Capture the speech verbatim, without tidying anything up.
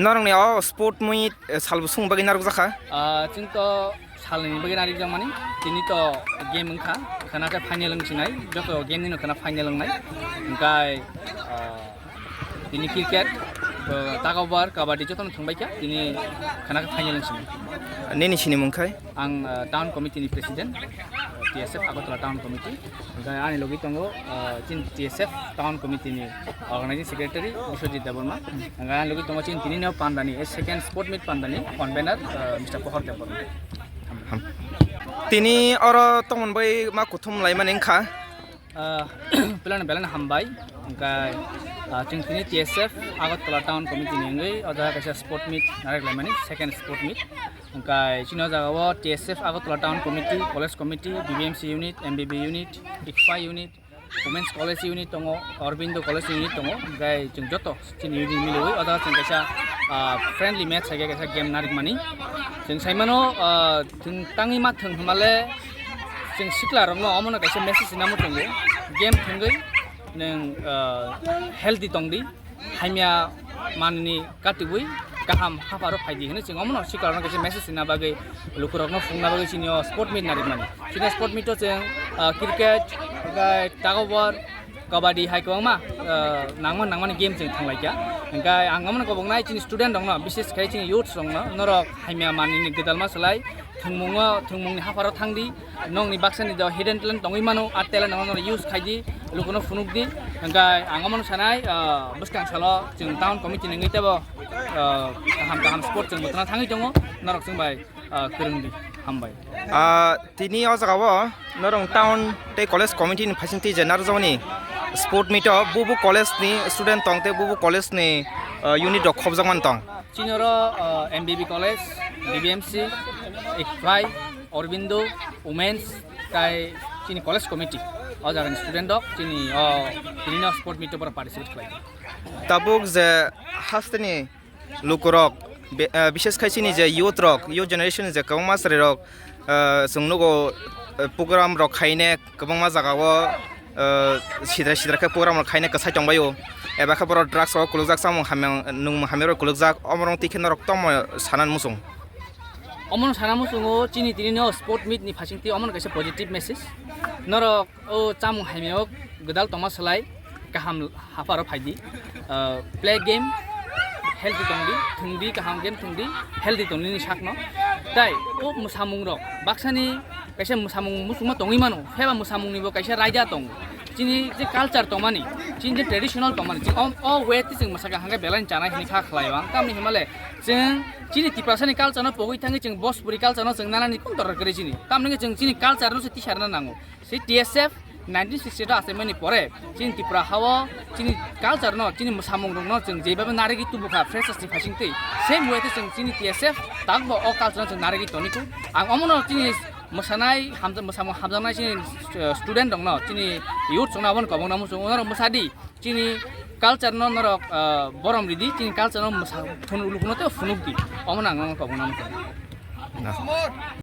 Norokni o sport mui, eh, salbusung bagwi narwkjakha. Ah, chwng to salni bagwi narwkjakmani. Tini to game wngkha, khana khe final wngsinai, joto game nino khana final wngnai. Hwnkhe, ah, tini cricket, ah, tug of war, kabaddi jotono thwngbaikha, tini khana khe final wngsinai. Nini sinimung khai? Ang, ah, town committee ni president, ah, T S F Agartala town committee. Hwnkhe ani logi tongo, ah, chini T S F town committee ni organizing secretary Biswajit Debbarma. Hwnkhe ani logi tongo chini tini no pandani, eh, second sport meet pandani convener, ah, Mister Pohor Debbarma. Tini oro tongmon bai ma kuthum laimani wngkha. Ah, belai no belai no hambai. Hwnkhe, ah, chwng tini T S F Agartala town committee ni wngwi o jaga kaisa sport meet narwk laimani, second sport meet. Hwnkhe chini o jaga o T S F Agartala town committee, college committee, B B M C unit, M B B unit, ICFAI unit, Women's College unit tongo, Aurobindo College unit tongo, hwnkhe chwng joto chini unit miliwi o jaga chwng kaisa, ah, friendly match hai khe kaisa game narwkmani. Chwng sai mano, ah, chwng tangwi ma thwng hwnmale chwng sikla rokno omono kaisa message namo tongo, game thwngwi nwng, ah, healthy tongdi. Hamya manni katibwi kaham hapharo phaidi hwnwi chwng omono sikarokno kaisa message rwna bagwi lukurokno phunukna bagwi chini o sport meet narwkmani. Chini o sport meet o chwng, ah, cricket, hwnkhe tug of war, kabaddi hai kwbangma, ah, nangma nangmani game chwng thanglaikha. Hwnkhe ang omono koboknai chini student rokno, bises khe chini youths rokno, norok hamya manni gwdalma swlai thwngmungo, thwngmungni hapharo thangdi. Nokni baksani do hidden talent tongwi mano, a talent rokno use khaidi, lukuno phunukdi. Hwnkhe ang omono sanai, ah, bwskang salo chwng town committee ni wngwi teibo, ah, kaham kaham sport chwng bwthana thangwi tongo, norok chwng bai, ah, kwrwngdi. Hambai. Ah, tini o jaga o norok town tei college committee ni phaisingtwi je narwkjakmani sport meet o bubu college ni student tong tei bubu college ni, ah, unit rok khopjakmani tong. Chini oro, ah, M B B College, B B M C, ICFAI, Aurobindo, Women's, tai chini college committee. O jagani student rok chini o tini no sport meet o participate khlai. Tabuk je hasteni lukurok, be-, ah, bishes khai chini je youth rok, youth generation je kwbangma chwrai rok, ah, chwng nugo, ah, program rok khaine kwbangma jaga o, ah, sidra sidra khe program rok khaine kwsai tongbaio, eba khe borok drugs o kulukjak, chamung hamya, nwngmung hamya rok kulukjak, omorok twi khe norok tongmo sana muchung. Omono sana muchungo chini tini no sport meet ni phaising twi omono kaisa positive message. Norok o chamung hamya o gwdal tongma swlai kaham hapharo phaidi. Ah, play game, healthy tongdi, thwngdi, kaham game thwngdi, healthy tongdi nini sakno. Tai o mwsamung rok baksani kaisa mwsamung muchungma tongwi mano, pheba mwsamung nibo kaisa raida tongo. Chini je culture tongmani, chini je traditional tongmani, chini o, o way twi chwng mwsakha hwnkhe belai chanai hwnwi kha khlai o. Ang tamni hwnmale chwng chini Tiprasani culture no pogwi thangwi chwng Bhojpuri culture no chwng nanani kun dor kwrwi chini. Tamni chwng chini culture no se tisarna nango. Se T S F, Nineteen sixty eight o achaimani pore chini Tripura hao chini culture no, chini mwsamung rokno chwng jebhabe narigwi tubukha freshers ni phaisingtwi, same way tei chwng chini T S F takbo o culture no chwng narigwi toniku. Ang omono chini mwsanai hamja-, mwsamung hamjaknai chini, uh, student rokno, chini youth rokno abono kobokna muchung, onorok mwsadi, chini culture no norok, uh, borom ridi, chini culture no mwsa phun-, lukuno tei phunukdi, omono ang kobokna muchung.